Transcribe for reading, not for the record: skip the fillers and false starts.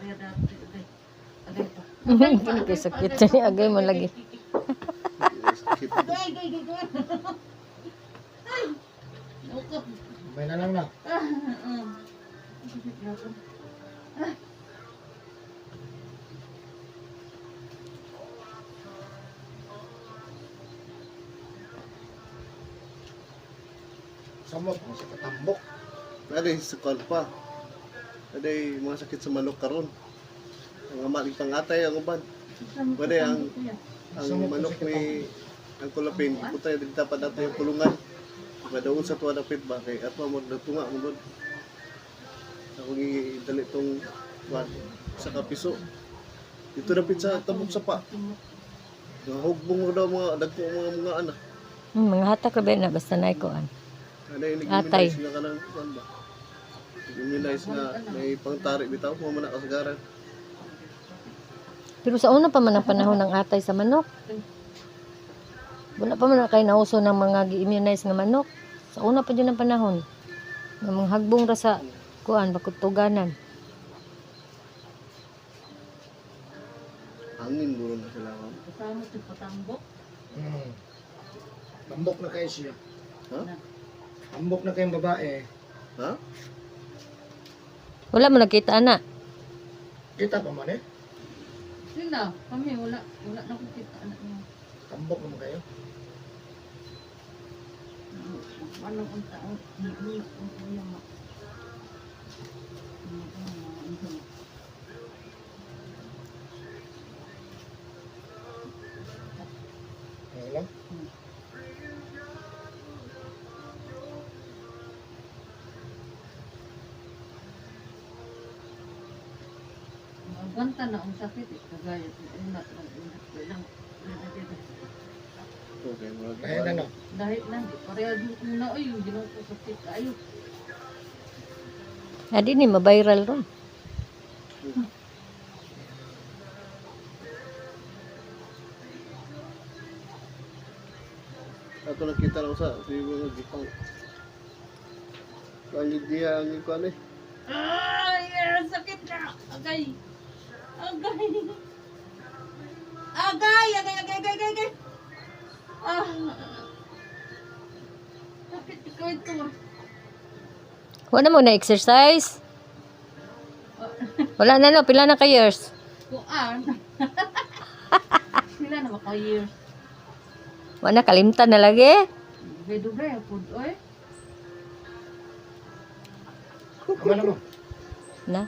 Pareha dati. Agay. Agay pa. Agay pa. Kay Agay pa. sakit Agay pa. agay mo lagi. Sakit. Agay, agay, agay, agay. Ay! Naku. May na lang na. Ah, ah. Ang sakit na ako. Samot mo sa katambok. Aday sukal pa. Aday mga sakit sa manok karon. Ang ama pangatay ang uban. Samot Pwede sa ang- tambok, kuya. Ang manok ni ang kulapin, putay dito pa nato yung kulungan. Padaon sa tuwa dapit ba kay ato mo natunga mo gud. Ako gidali tong kuan sa kapiso. Dito dapit sa tabok sa pa. Nahugbong mo daw mga dagko mga mga anak. Mga hatak ra ba na basta na ikuan. Ano yung Atay. nag-immunize nga kanang kuan ba? Nag-immunize nga may pangtari bitaw mo man na kasagaran. Pero sa una pa man ang panahon ng atay sa manok. Wala pa man kay nauso ng mga gi-immunize nga manok. Sa una pa dyan ang panahon. Nga mga hagbong ra sa kuan bakut tuganan. Hangin guro na sila ma'am. Kasama sa patambok. Tambok na kayo siya. Ha? Tambok na kayong babae. Ha? Wala mo nakita ana. Kita pa man eh. Sila, kami wala wala na akong kita anak niya. Tambok naman kayo. Ano ang tao? Hindi ang kuya ma. Ano lang? Magwanta na ang sakit eh. Kagaya sa una, una, lang. Okay, murag. Lahi na no. Dahil na, di pareha yung una ay yung ginawa ko sakit ayo. Adi ni ma-viral ron. Ato nakita lang sa si mga gipang. Kuan yun diya ang kuan eh. Ay, ang sakit na. Agay. Agay. Agay, agay, agay, agay, agay, agay. Ah. Sakit ko ito. Wala mo na exercise. Wala na no, pila na ka years. Kuan. Sila na ba years? Wala na kalimtan na lagi. Dugay-dugay po, oy. Ama na mo. Na.